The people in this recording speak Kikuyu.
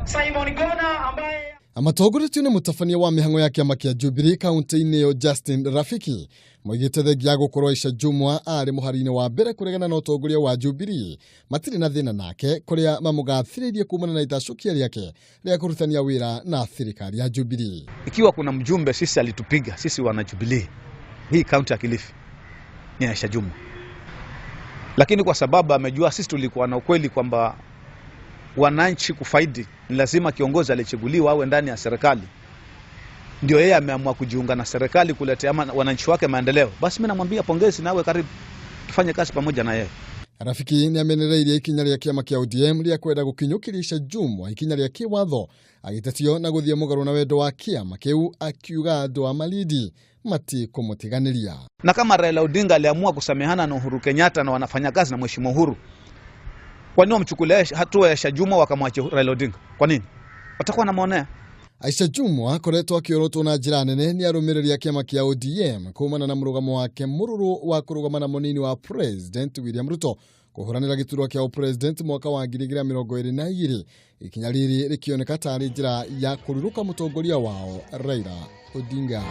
Simon Gona ambaye Amatongoretio nĩ mũtabania wa mĩhang'o ya kĩama kĩa Jubilee kaunti-inĩ ĩyo Justin Rafiki moigĩte thengia ya gũkorwo Aisha Jumwa arĩ mũhari-inĩ wa mbere kũregana na ũtongoria wa Jubilee matirĩ na thĩna nake kũrĩa mamũgathĩrĩirie kumana na itacũkia rĩake rĩa kũrutania wĩra na thirikari ya Jubilee. Ikiwa kuna mjumbe sisi alitupiga sisi wana Jubilee hii kaunti ya Kilifi ni Aisha Jumwa, lakini kwa sababu amejua sisi tulikuwa na ukweli kwamba wananchi kufaidi ni lazima kiongozi aliyechaguliwa awe ndani ya serikali, ndio yeye ameamua kujiunga na serikali kuletea wananchi wake maendeleo. Basi mimi namwambia pongezi, nawe karibu tufanye kazi pamoja na yeye. Rafiki nĩ amenereirie ikinya rĩa kĩama kĩa ODM rĩa kwenda gũkinyũkĩria Aisha Jumwa ikinya rĩa kĩwatho agĩtetio na gũthiĩ mũgarũ na wendo wa kĩama kĩu akiuga andũ a Malindi matikũmũtiganĩria. Na kama Raila Odinga aliamua kusamehana na Uhuru Kenyatta na wanafanya kazi na Mheshimiwa Uhuru, kwa nini wamchukulia hatua ya Aisha Jumwa wakamwacha Raila Odinga? Kwa nini? Watakuwa wanamwonea. Aisha Jumwa akoretwo akĩorotwo na njĩra nene nĩ arũmĩrĩri a kĩama kĩa ODM kumana na mũrũgamo wake mũrũrũ wa kũrũgama na mũnini wa President William Ruto kũhũranĩra gĩturwa kĩa ũpresident mwaka wa 2022 ikinya rĩrĩ rĩkĩoneka tarĩ njĩra ya kũrirũka mũtongoria wao Raila Odinga.